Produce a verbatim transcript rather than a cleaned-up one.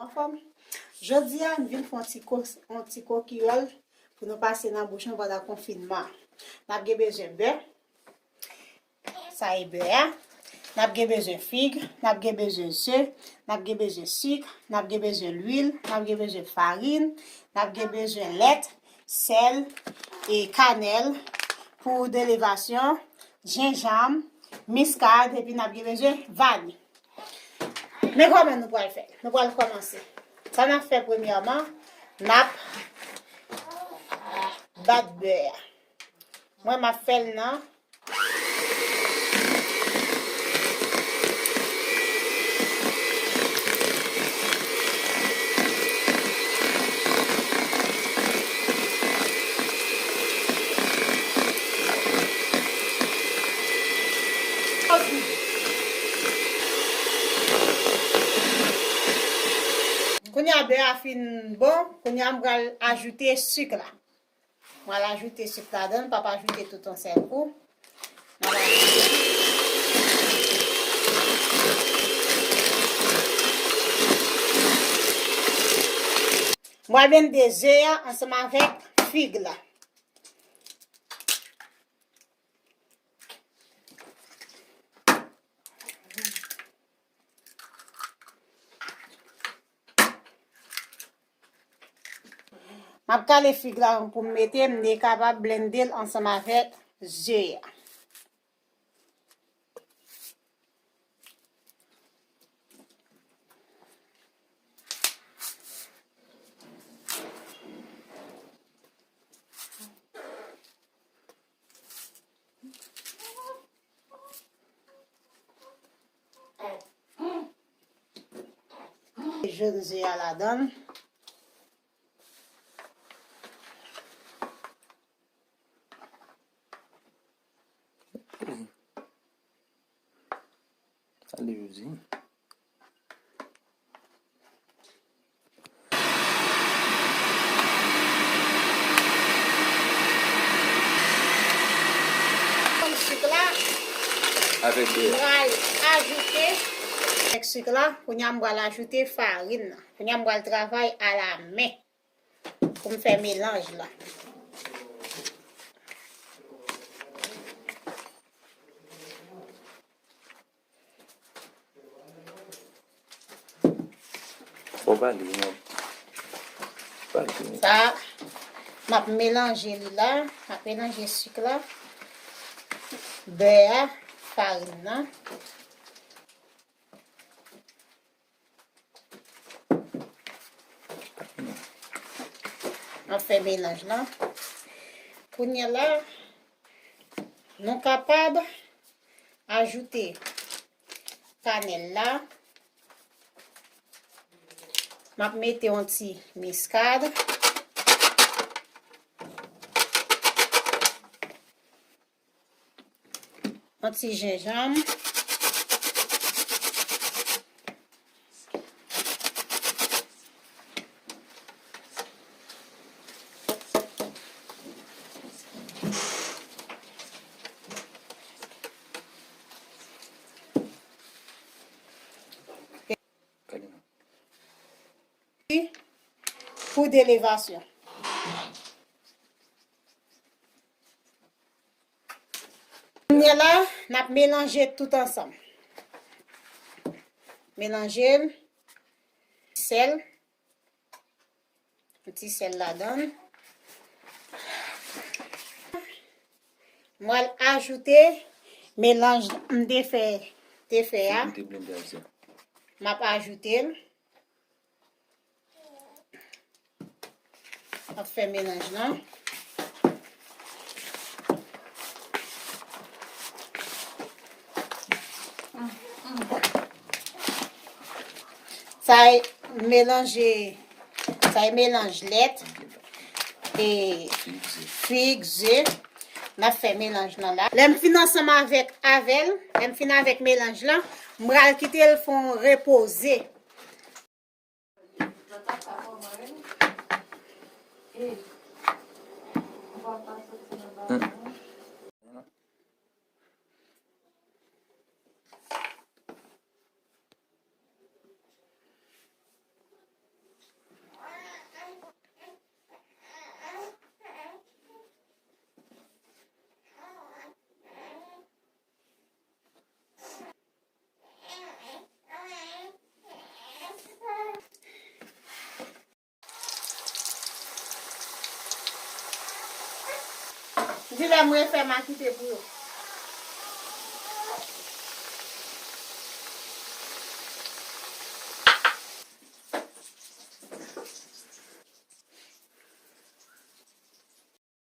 Anfòm, jodi a, m vin fè yon ti ko-, yon ti kokiyòl pou nou pase nan bouch nou pandan konfinman. N ap gen bezwen bè, sa e bè a. N ap gen bezwen fig, n ap gen bezwen ze, n ap gen bezwen sik, n ap gen bezwen lwil, n ap gen bezwen farin, n ap gen bezwen lèt, sèl, e kanèl pou elevasyon, jenjanm, miskad, epi n ap gen bezwen vani. Men kòman nou pral fè l? Nou pral kòmanse. Sa n ap fè premyèman, n ap bat bè a. Mwen, m ap fè l nan Kounye a bè a fin bon, kounye a m pral ajoute sik la. M pral ajoute sik ladan l, m p ap ajoute tout yon sèl kou. M ap ajoute. M pral blende ze a ansanm avèk fig la. M ap kale fig la pou m mete, m te kapab blende l ansanm avèk ze a. Jòn ze a ladan l. Ale, Josie. Sik la, avèk bè a. M pral ajoute avèk sik la, kounye a m pral ajoute farin nan. Kounye a m pral travay alamen pou m fè melanj la. Bon, pale, non. Pale. Sa, m ap melanje li la, m ap melanje sik la, bè a, farin nan. N ap fè melanj lan. Kounye a la, nou kapab ajoute kanèl la. M ap mete yon ti miskad. Yon ti jenjanm. Pou elevasyon. Kounye a la, n ap melanje tout ansanm. Melanje l. Sèl. Yon ti sèl ladan l. M pral ajoute melanj m te fè, te fè a. M ap ajoute l. M ap fè melanj lan. Sa e melanje, sa e melanj lèt e fig, ze. N ap fè melanj lan la. Lè m fin ansanm avèk, avè l, lè m fin avèk melanj lan, m pral kite l fè yon repoze. Di lè m refè m a kite pou yo.